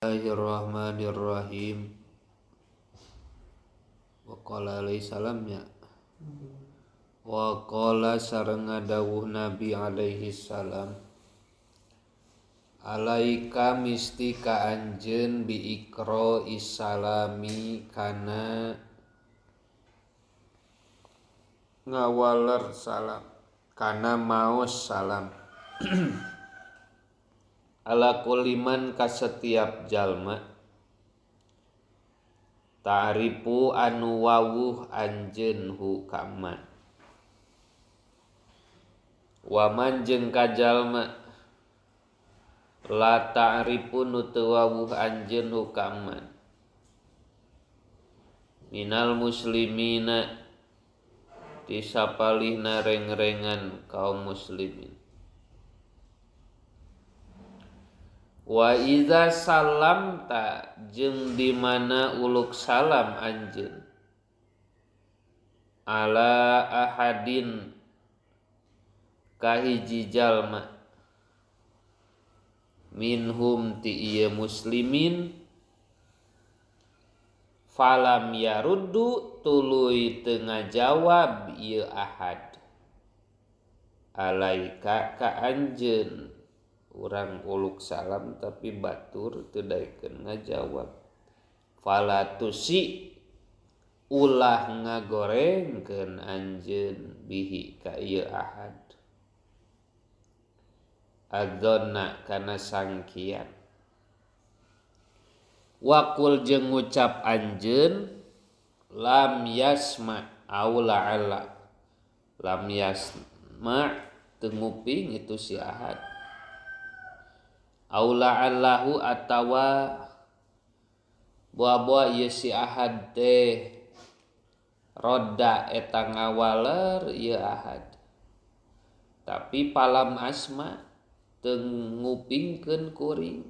Bismillahirrahmanirrahim. Wa qala alaihi salam ya. Wa qala sareng dawuh Nabi alaihi salam. Alaika misti ka anjeun bi iqra isalami kana ngawaler salam, kana maos salam. Ala kuliman ka setiap jalma ta'rifu anu wawuh anjeun hu ka man waman jeung ka jalma la ta'rifu nu teu wawuh anjeun hu ka man minal muslimina ti sapalihna reng-rengan kaum muslimin. Wa iza salamta jeung di mana uluk salam anjeun ala ahadin ka hiji jalma minhum ti ieu muslimin falam yaruddu tuluy teu ngajawab ieu ahad alaika ka anjeun. Urang uluk salam tapi batur teu daekeun ngajawab. Fala tusi ulah ngagorengkeun anjeun bihi ka ieu ahad adzonna kana sangkian. Waqul jeung ngucap anjeun lam yasma au la'alla lam yasma teu nguping itu si ahad aula allahu atawa buah-buah ieu si ahad teh roda eta ngawaler ieu ahad tapi palam asma teu ngupingkeun kuring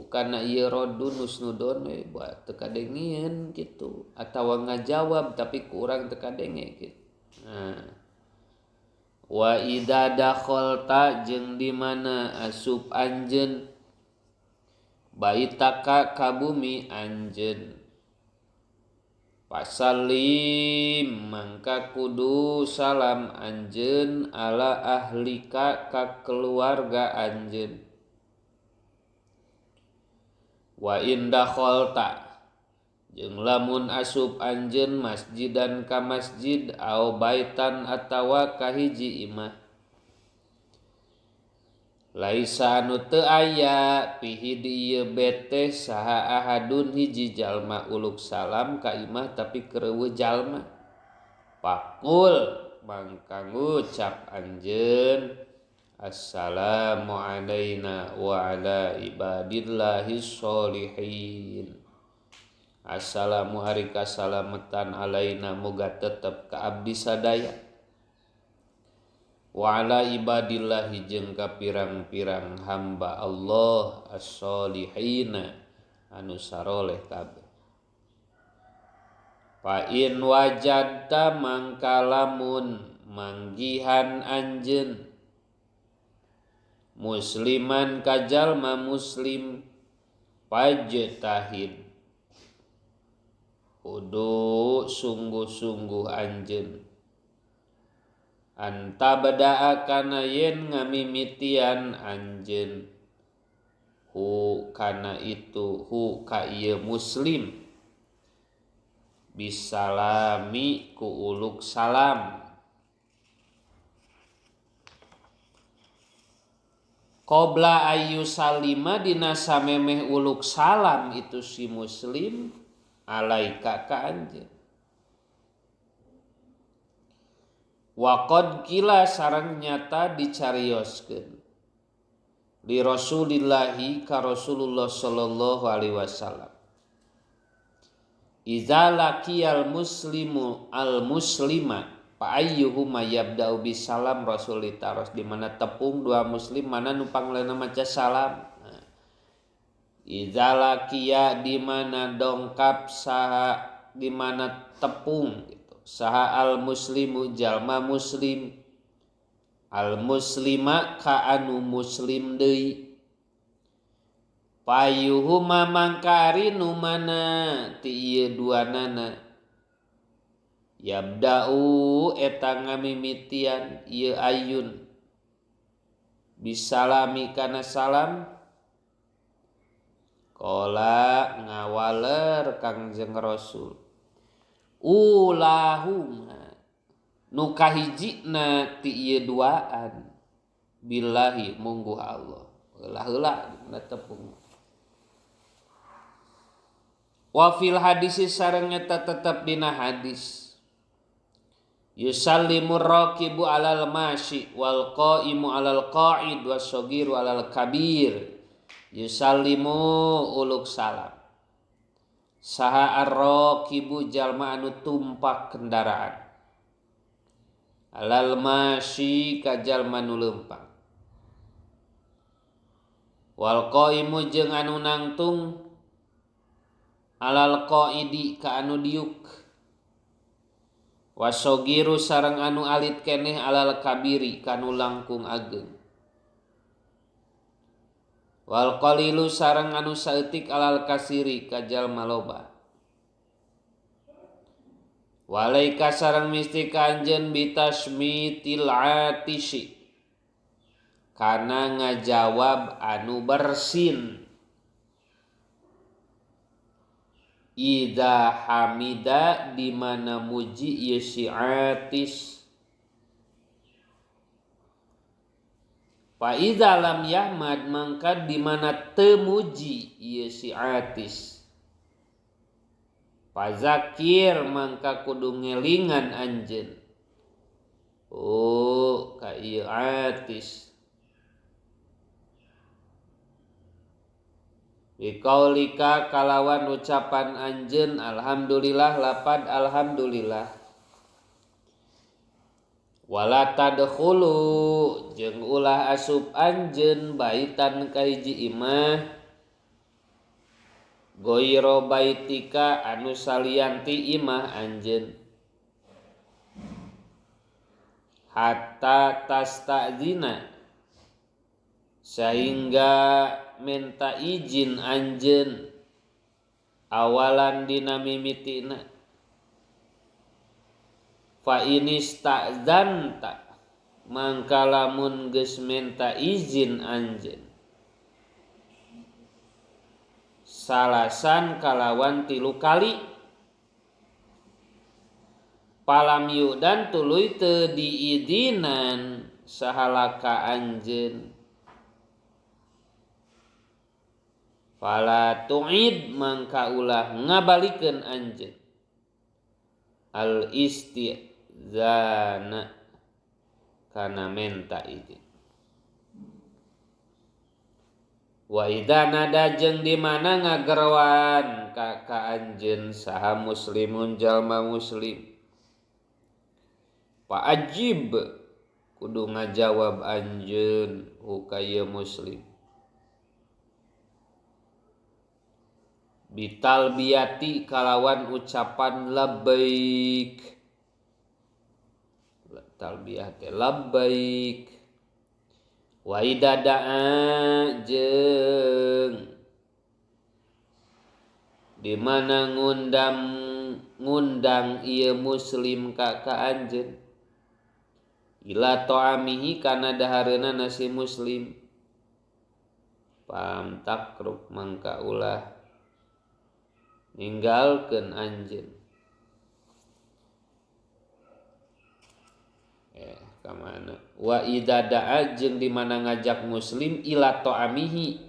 karena ieu rodun husnudon we buat teu kadengieun kitu atawa ngajawab tapi kurang teu kadenge kitu. Nah, wa idza dakhalta jeung di mana asup anjeun baitaka ka bumi anjeun pasalim mangka kudu salam anjeun ala ahlika ka keluarga anjeun. Wa in dakhalta jeung lamun asup anjeun masjidan ka masjid au baitan atawa ka hiji imah laisa anu teu aya pihi di ieu bete saha ahadun hiji jalma uluk salam ka imah tapi kereueuh jalma pakul mangka ngucap anjeun assalamu alaina wa ala ibadillahis sholihin. Assalamu hari kasalametan alaina moga tetep ka abdi sadaya wa ala ibadillahi jeung ka pirang-pirang hamba Allah as-solihina anu saroleh kabeh. Fa in wajadta mangka lamun manggihan anjeun musliman ka jalma muslim pajtahid kudu sungguh-sungguh anjeun anta badaa kana yen ngamimitian anjeun hu kana itu hu ka ieu muslim bisalami ku uluk salam qabla ayu salima dina samemeh uluk salam itu si muslim alaika ka anjeun. Wa qad qila sareng nyata dicarioskeun li Rasulillahi ka Rasulullah sallallahu alaihi wasallam iza laqiyal muslimu al muslima fa ayyuhuma yabda'u bisalam. Rasul ditaros di mana tepung dua muslim mana nu pangleuna maca salam. Iza laqiya di mana dongkap saha di mana tepung gitu saha al muslimu jalma muslim al muslima ka anu muslim deui Payuhuma mangkari nu mana ti ieu duanana yabda'u eta ngamimitian ieu ayun bisalami kana salam qala ngawaler Kangjeng Rasul ulahuma nu kahijina ti ieu duaan billahi mungguh Allah heula-heula na tepung. Wa fil hadisi sareng eta tetep dina hadis yusallimu raqibu alal masyi wal qaimu alal qa'id was-saghiru alal kabir yusallimu uluk salam saha ar-raqibu jalma anu tumpak kendaraan alal masyi ka jalma nu leumpang wal qaimu jeung anu nangtung alal qaidi ka anu diuk wasogiru sareng anu alit keneh alal kabiri kanu langkung ageng wal qalilu sareng anu saeutik alal kasiri ka jalma loba walaika sareng misti ka anjeun bitasmitil atisi kana ngajawab anu bersin idza hamida di mana muji ieu si atis fa idza lam yahmad mangka di mana teu muji ieu si atis fazakir mangka kudu ngelingan anjeun oh ka ieu atis biqaulika kalawan ucapan anjeun alhamdulillah lapad alhamdulillah wala tadkhulu jeung ulah asup anjeun baitan ka hiji imah goiro baitika anu salianti imah anjeun hatta tasta'zina sehingga minta izin anjeun awalan dina mimitina fa inista'zanta mangka lamun geus minta izin anjeun salasan kalawan 3 kali palam yudan tuluy teu diizinan sahalaka anjeun fala tu'id mangka ulah ngabalikeun anjeun al istizana kana menta izin wa idza nada jeung di mana ngagerwan ka ka anjeun saha muslimun jalma muslim fa ajib kudu ngajawab anjeun ka ieu muslim bitalbiyati kalawan ucapan labbaik talbiyah teh labbaik wa idza da'a jeung di mana ngundang ieu muslim ka ka anjeun ila ta'amihi kana dahareuna nasi muslim pam takruk mangka ulah ninggalkeun anjeun ka mana wa idza da'a jeung di mana ngajak muslim ila ta'amihi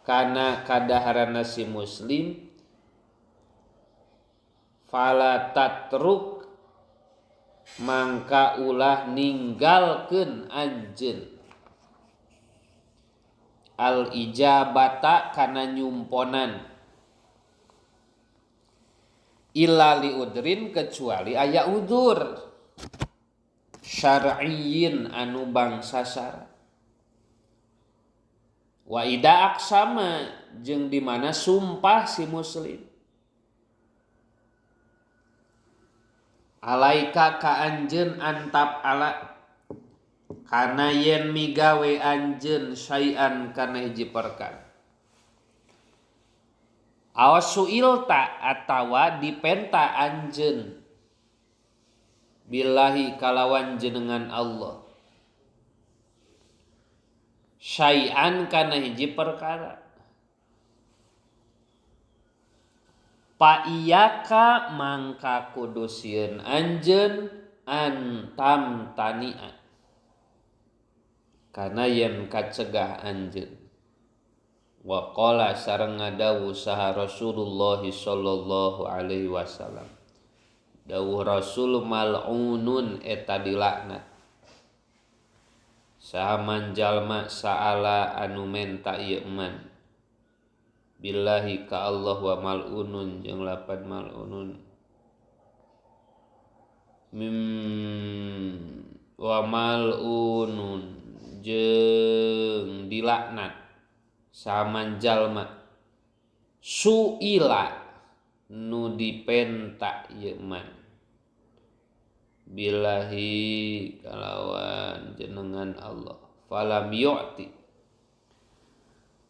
kana kadaharanna si muslim fala tatruk mangka ulah ninggalkeun anjeun al ijabata kana nyumponan illa liudrin kecuali aya udzur syar'iyyin anu bangsa syara wa ida aqsama jeung di mana sumpah si muslim alaika ka anjeun antap ala kana yen migawe anjeun syai'an kana hiji perkara. Awas suilta atawa dipenta anjeun billahi kalawan jenengan Allah syai'an kana hiji perkara pa iyaka mangka kudu sieun anjeun antam tania kana yen kacegah anjeun. Wa qala sareng ngadawuh saha Rasulullah sallallahu alaihi wasallam dawuh Rasul mal'unun eta dilaknat saha man jalma sa'ala anu menta ieu man billahi ka Allah wa mal'unun jeung lapan mal'unun mim wa mal'unun jeung dilaknat saman jalma suila nu dipenta ieu man billahi kalawan jenengan Allah falam yu'ti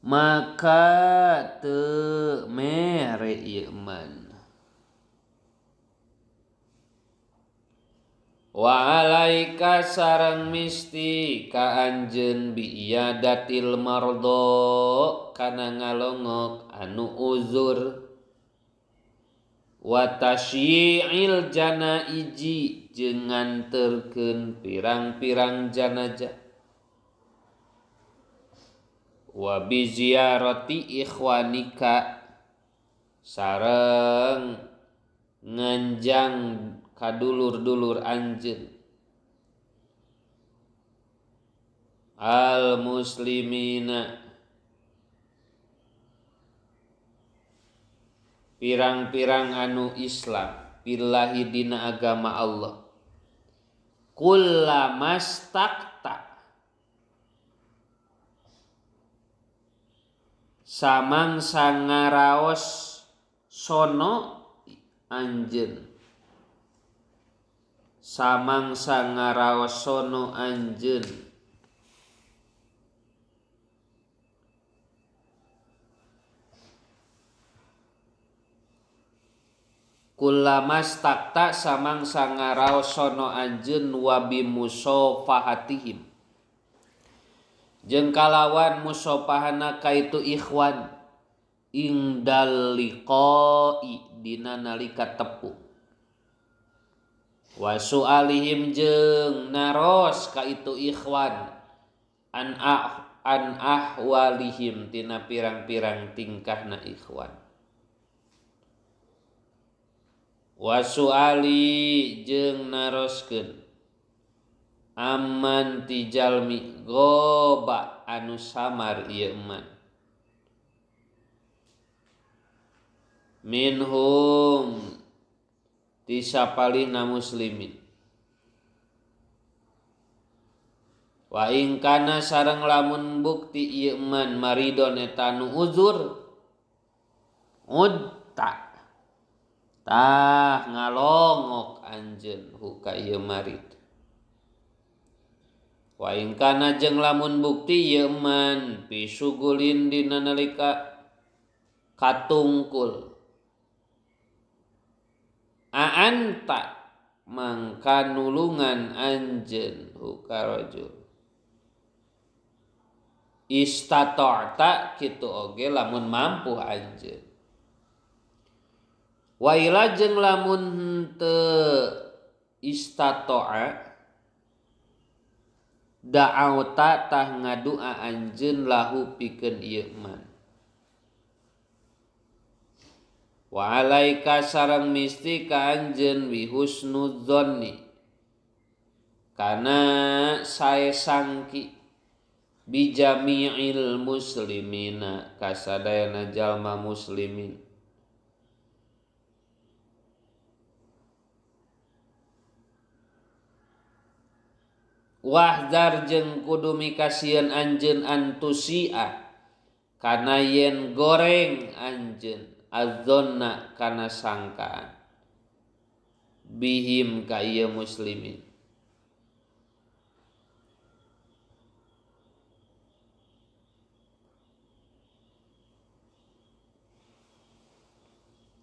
maka teu mere ieu man. Wa alaika sareng misti ka anjeun bi iyadatil mardo kana ngalongok anu uzur wa tasyi'il janaiji jeung nganterkeun pirang-pirang janajah wa bi ziyarati ikhwanika sareng nganjang kadulur-dulur anjeun al muslimina pirang-pirang anu Islam billahi dina agama Allah kullamastakta samangsa ngaraos sono anjeun samangsa ngaraos sono anjeun kullamastakta samangsa ngaraos sono anjeun wa bimusofahatihim jeung kalawan musofahana ka itu ikhwan indal liqai dina nalika tepung wa su'alihim jeung naros ka itu ikhwan an ahwalihim tina pirang-pirang tingkahna ikhwan wa su'ali jeung naroskeun aman ti jalmi goba anu samar ieu man minhum ti sapalihna muslimin wa ing kana sareng lamun bukti ieu man maridon eta nu uzur udta tah ngalongok anjeun huka ieu marid wa ing kana jeung lamun bukti ieu man pisugulin dina nalika katungkul aanta mangka nulungan anjeun huka rajul istata'ta kitu oge lamun mampu anjeun wa ila jeung lamun teu istata'a da'auta tah ngadua anjeun lahu pikeun ieu man wa alaika sareng misti ka anjeun bi husnudzonni kana sae sangki bi jami'il muslimina kasadayana jalma muslimin wahdar jeung kudu mikasieun anjeun antusia kana yen goreng anjeun adzonna kana sangkaan bihim ka ieu muslimin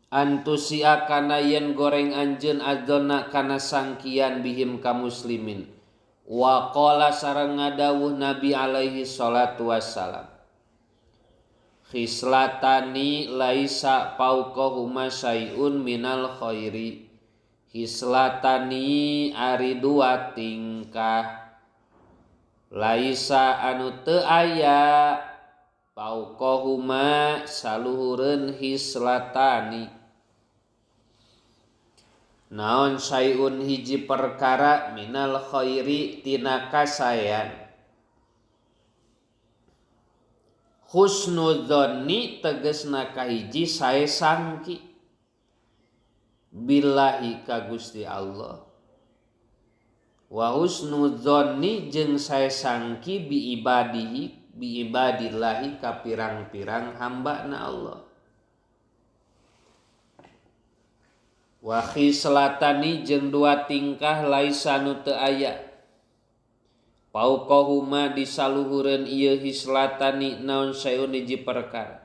Antusia kana yen goreng anjeun adzonna kana sangkian bihim ka muslimin. Wa qala sareng ngadawuh Nabi alaihi salatu wassalam. Khislatani laisa fauqahuma syai'un minal khairi. Hislatani ari dua tingkah laisa anu teu aya fauqahuma saluhureun hislatani. Naon syai'un hiji perkara minal khairi tina kasaean. Husnudzonni tegesna kahiji sae sangki billahi ka Gusti Allah. Wa husnudzonni jeung sae sangki bi ibadihi bi ibadillahi ka pirang-pirang hamba-na Allah. Wa khislatani jeung dua tingkah laisa nu teu aya pauqahuma disaluhureun ieu hislatani naon sayun hiji perkara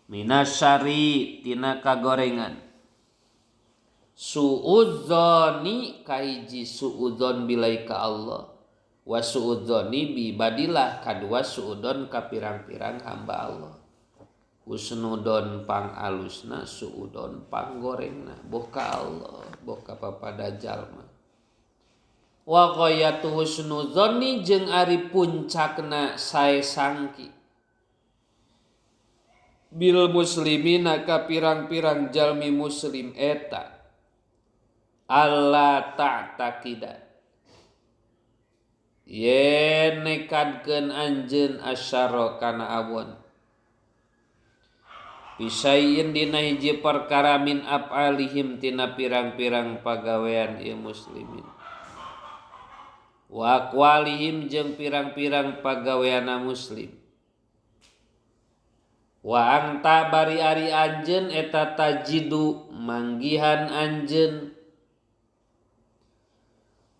minasyari tina kagorengan. Suudzoni kahiji suudzon bilai ka Allah wa suudzoni bi ibadillah kadua suudzon ka pirang-pirang hamba Allah. Husnudon pang alusna suudon pang gorengna boh ka Allah boh ka papada jalma. Wa ghayatu husnudzonni jeung ari puncakna sae sangki bil muslimina ka pirang-pirang jalmi muslim eta alla ta'taqida yen nekadkeun anjeun asyara kana awon pisaieun dina hiji perkara min af'alihim tina pirang-pirang pagawean ieu muslimin wa aqwalihim jeung pirang-pirang pagaweanna muslim. Wa anta bari ari anjeun eta tajidu manggihan anjeun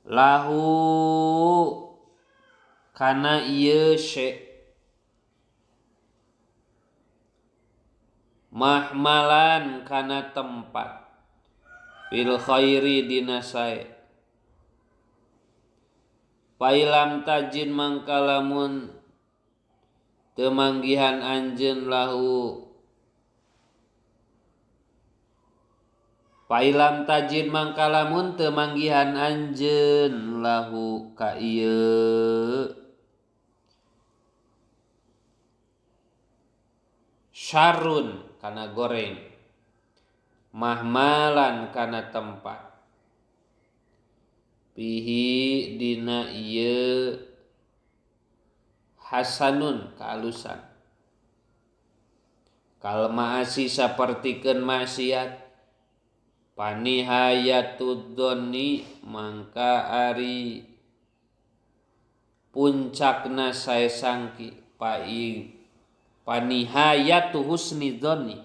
lahu kana ieu syai mahmalan kana tempat fil khairi dina sae. Pailam tajin mangkalamun teu manggihan anjeun lahu pailam tajin mangkalamun teu manggihan anjeun lahu ka ieu syarrun kana goreng mahmalan kana tempat pihi dina ieu hasanun kaalusan kal maasi sapertikeun maksiat panihayatud dzonni mangka ari puncakna sae sangki pai panihayatu husni dzonni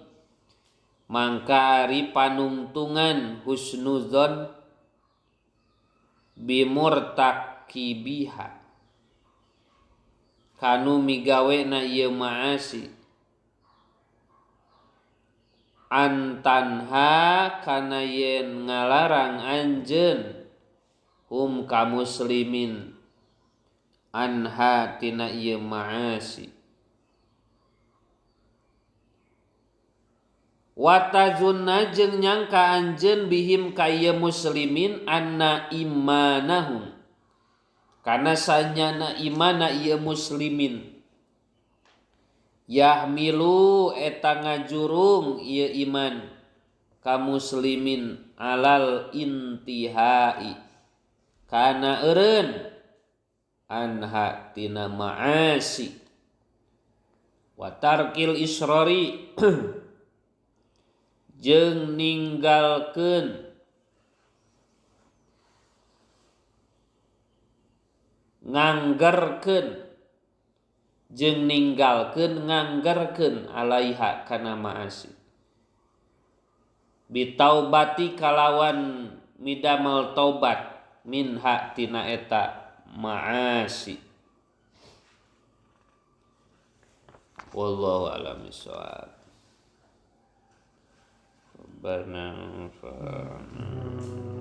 mangka ari panungtungan husnudzon bimurtakibiha kanu migawe na ieu maasi antanha kana yen ngalarang anjeun hum ka muslimin anha tina ieu maasi. Watazunna jeung nyangka anjeun bihim ka ieu muslimin anna imanahum kana sanyana imana ieu muslimin yahmilu eta ngajurung ieu iman ka muslimin alal intihai kana eureun anha tina maasi wa tarkil israri jeung ninggalkeun nganggerkeun jeung ninggalkeun nganggerkeun alaiha kana maasi bitaubati kalawan midamel taubat minha tina eta maasi. Wallahu a'lam bishawab. Rabbana anfa'na.